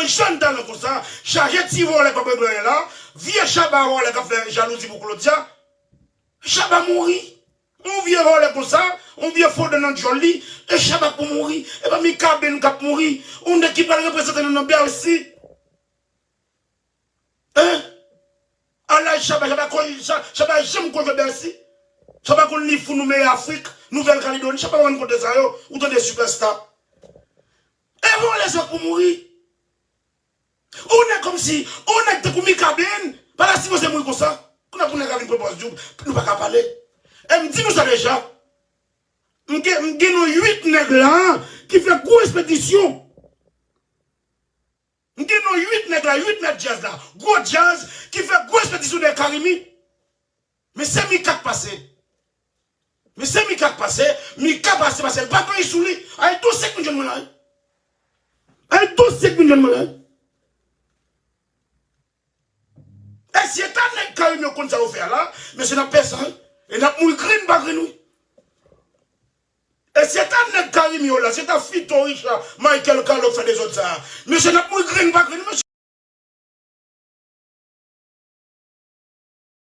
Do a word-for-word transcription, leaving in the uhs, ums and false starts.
jèn talan konsa, chaje ti vòlè k pa bezwen anyen la, vye Shabba vòlè k ap fè jalouzi pou Claudia. Shabba mouri. Yon vye vòlè konsa, yon vye fodè nan djòl li, e Shabba pou mouri. E pa Mikaben k ap mouri. Yon nèg ki pral reprezante nou nan Bercy. Hein? Ala Shabba, Shabba konn, Sha- Shabba janm konn jwe Bercy. Shabba konn li fou nou meye Afrik, Nouvèl Kaledoni. Shabba konn kote sa yo, ou tande sipèsta. E vòlè sa pou mouri. Ou nèg kòmsi, ou nèg tankou Mikaben, pa ta sipoze mouri konsa. Kounye a pou nèg la vin pran pòz di w, nou pa ka pale. E m di nou sa deja. M gen, m gen nou uit nèg la ki fè gwo ekspedisyon. M gen nou uit nèg la, uit mèt djaz la, gwo djaz ki fè gwo ekspedisyon dèyè Carimi. Men se Mika k pase. Men se Mika k pase, Mika pase paske l pa gen sou li. Ay dosye k vin jwenn mwen la wi. Ay dosye k vin jwenn mwen la wi. E si e ta nèg Carimi yo konn sa yo fè a la, mesye n ap pè san wi. E n ap mouri grenn pa grenn wi. E si e ta nèg Carimi yo la, si e ta Fito, Richard, Michael, Carlo k fè dezòd sa a, mesye n ap mouri grenn pa grenn wi mesye.